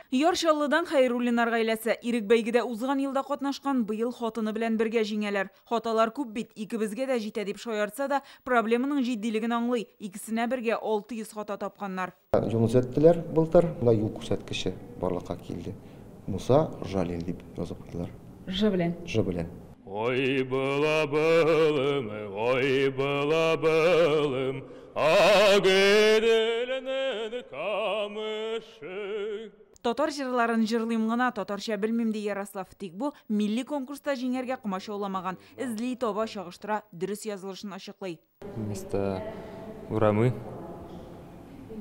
Яр Чаллыдан Хәйруллиннар гаиләсе. Ирек бәйгедә узган елда катнашкан, быел хатыны белән бергә җиңәләр. Хаталар күп бит, икебезгә дә җитә дип шаяртса да, проблеманың җитдилеген аңлый. Икесенә бергә 600 хата тапканнар. Юлны төзәттеләр былтыр. Монда юл күрсәткече барлыкка килде. Муса Жалин дип язып куйдылар. Ж белән. Ж белән. Ой, была былым, ой, была былым, Агыйделнең камышы. Татар җырларын җырлыйм гына, татарча белмим, ди Ярослав. Тик бу милли конкурста җиңәргә комачауламаган. Эзли, таба, чагыштыра, дөрес язылышын ачыклый. Вместо урамы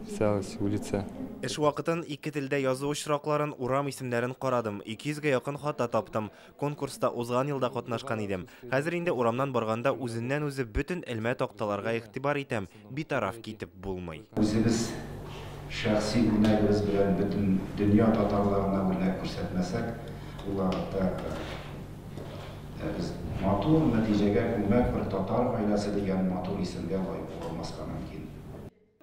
писалась улица. Эш вакытын ике телдә язу очракларын, урам исемнәрен карадым. 200гә якын хата таптым. Конкурста узган елда катнашкан идем. Хәзер инде урамнан барганда үзеннән-үзе бөтен элмә такталарга игътибар итәм. Битараф китеп булмый. Үзебез шәхси үрнәгебез белән бөтен дөнья татарларына үрнәк күрсәтмәсәк, ул вакытта без матур нәтиҗәгә күмәк бер татар гаиләсе дигән матур исемгә лаек була алмаска мөмкин.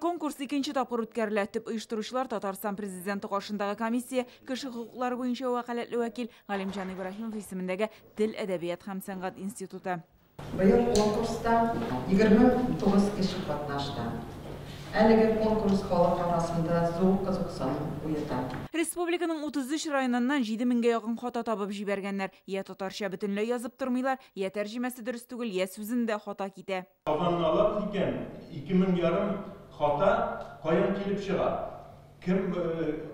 Конкурс икенче тапкыр үткәрелә. Төп оештыручылар Татарстан президенты каршындагы комиссия, кеше хокуклары буенча вәкаләтле вәкил Галимҗан Ибраһимов исемендәге Тел, әдәбият һәм сәнгать институты. Быел конкурста 29 кеше катнашты. Әлеге конкурс халык арасында зур кызыксыну уята. Республиканың 33 районыннан 7000гә якын хата табып җибәргәннәр. Я татарча бөтенләй язып тормыйлар, я тәрҗемәсе дөрес түгел, я сүзендә хата китә. Казанны алабыз икән, 2500 хата каян килеп чыга? Кем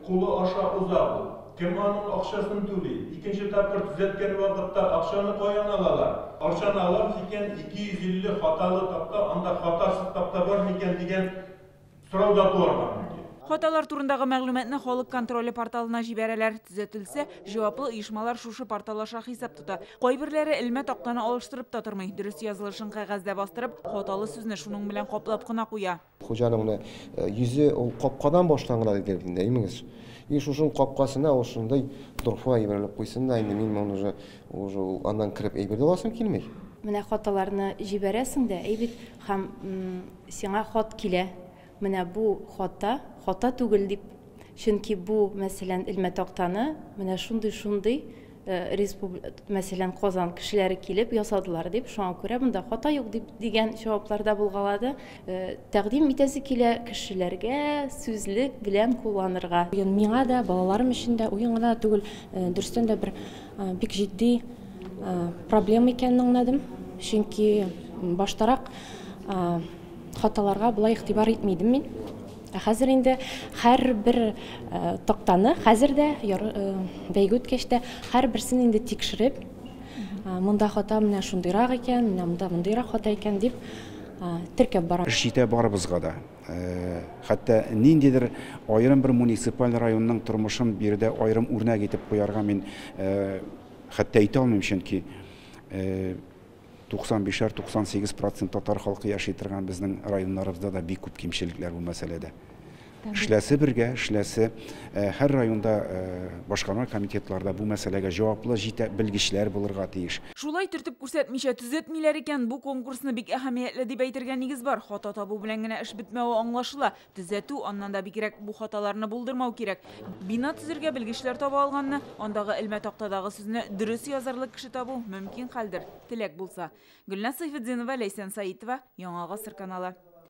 кулы аша уза бу? Кем аның акчасын түли? Икенче тапкыр төзәткән вакытта акчаны каян алалар? Арчаны алабыз икән, 250 хаталы такта, анда хатасыз такта бар микән дигән сорау да туарга мөмкин. Хаталар турындагы мәгълүматны халык контроле порталына җибәрәләр. Төзәтелсә, җаваплы оешмалар шушы портал аша хисап тота. Кайберләре элмә тактаны алыштырып та тормый. Дөрес язылышын кәгазьдә бастырып, хаталы сүзне шуның белән каплап кына куя. Хуҗаның менә йөзе ул капкадан башланган диде инде, әймегез. И шушының капкасына ул шундай дорфа әйберләп куйсын да инде мин моны уже аннан кереп әйбер дә аласым килми. Менә хаталарны җибәрәсең дә, әй бит, һәм сиңа хат килә. Менә бу хата, хата түгел дип. Чөнки бу, мәсәлән, элмә тактаны менә шундый-шундый мәсәлән, Казан кешеләре килеп ясадылар дип, шуңа күрә монда хата юк дип дигән җаваплар да булгалады. Тәкъдим итәсе килә кешеләргә сүзлек белән кулланырга. Миңа да, балаларым өчен дә уен гына түгел, дөрестән дә бер бик җитди проблема икәнен аңладым. Чөнки баштарак хаталарга болай игътибар итми идем мин. Ә хәзер инде һәрбер тактаны, хәзер дә бәйге үткәч тә һәрберсен инде тикшереп, монда хата менә шундыйрак икән, менә монда мондыйрак хата икән дип теркәп барам. Эш җитә барыбызга да. Хәтта ниндидер аерым бер муниципаль районның тормышын биредә аерым үрнәк итеп куярга мин хәтта әйтә алмыйм, чөнки 95-98% татар халкы яши торган безнең районнарыбызда да бик күп кимчелекләр бу мәсьәләдә. Эшләсе бергә, эшләсе һәр районда башкарма комитетларда бу мәсьәләгә җаваплы җитә белгечләр булырга тиеш. Шулай төртеп күрсәтмичә төзәтмиләр икән, бу конкурсны бик әһәмиятле дип әйтергә нигез бар. Хата табу белән генә эш бетмәве аңлашыла. Төзәтү, аннан да бигрәк бу хаталарны булдырмау кирәк. Бина төзергә белгечләр таба алганны, андагы элмә тактадагы сүзне дөрес язарлык кеше табу мөмкин хәлдер, теләк булса. Гөлназ Сайфетдинова, Ләйсән Саитова, Яңа Гасыр каналы.